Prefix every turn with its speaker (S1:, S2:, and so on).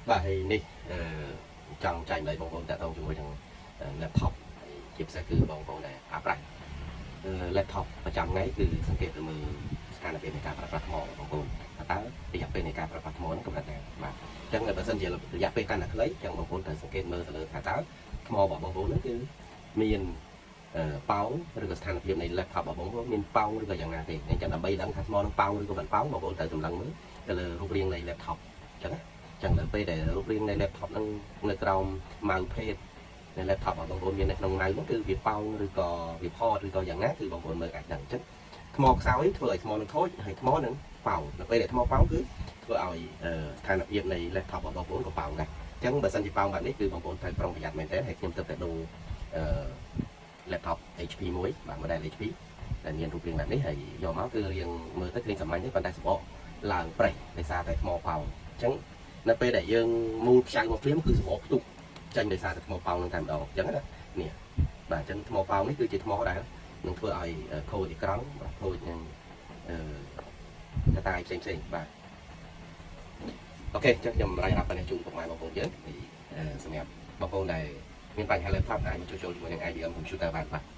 S1: បាទហើយនេះអឺចង់ចែករំលែកបងប្អូនតាក់ទងជាមួយនឹង laptop ហើយជាពិសេសគឺបងប្អូនដែលប្រើប្រាស់ laptop ប្រចាំថ្ងៃគឺសង្កេតទៅមើលស្ថានភាពនៃការប្រើប្រាស់ថ្មបងប្អូនថាតើរយៈពេលនៃការប្រើប្រាស់ថ្មហ្នឹងកម្រិតណាបាទអញ្ចឹងបើសិនជារយៈពេលកាន់តែខ្លីអញ្ចឹងបងប្អូនត្រូវសង្កេតមើលទៅលើថាតើថ្មរបស់បងប្អូនហ្នឹងគឺមានប៉ោងឬក៏ស្ថានភាពនៃ laptop របស់បងប្អូនមានប៉ោងឬក៏យ៉ាងណាទេអញ្ចឹងដើម្បីដឹងថាថ្មនឹងប៉ោងឬក៏មិនប៉ោងបងប្អូនត្រូវសម្លឹងមើលទៅលើរូបរាងនៃ laptop អញ្ចឹងណាអញ្ចឹងដល់ពេលដែលរូបរាងនៃ laptop ហ្នឹងនៅក្រោម mouse pad នៃ laptop របស់បងប្អូនមាននៅក្នុង mouse ហ្នឹងគឺវាប៉ោងឬក៏វាផតឬក៏យ៉ាងណាគឺបងប្អូនមើលអាចដឹងអញ្ចឹងថ្មខ្សោយធ្វើឲ្យថ្មនឹងខូចហើយថ្មនឹងប៉ោងដល់ពេលដែលថ្មប៉ោងគឺធ្វើឲ្យស្ថានភាពនៃ laptop របស់បងប្អូនក៏ប៉ោងដែរអញ្ចឹងបើសិនជាប៉ោងបែបនេះគឺបងប្អូនត្រូវប្រុងប្រយ័ត្នមែនទែនហើយខ្ញុំទៅតែដូរអឺ laptop HP មួយបាទ model HP ដែលមានរូបរាងបែបនេះហើយយកមកគឺរាងមើលទៅឃើញសាមញ្ញទេប៉ុន្តែសំបកឡើងប្រេះដោយសារតែថ្មប៉ោងអញ្ចឹងនៅពេលដែលយើងមូលខ្ចៅមកភ្លាមគឺសំបកផ្ទុះចេញដោយសារតែថ្មប៉ោងនឹងតែម្ដងអញ្ចឹងណានេះបាទអញ្ចឹងថ្មប៉ោងនេះគឺជាថ្មដែលនឹងធ្វើឲ្យខូចអេក្រង់បាទខូចនឹងអឺកតាយផ្សេងផ្សេងបាទ OK អញ្ចឹងខ្ញុំរាយរាប់ប៉ុណ្ណេះជូនពុកម៉ែបងប្អូនយើងសម្រាប់បងប្អូនដែលមានបញ្ហា laptop អាចមកជួសជុលជាមួយនឹង IBM computer បានបាទ។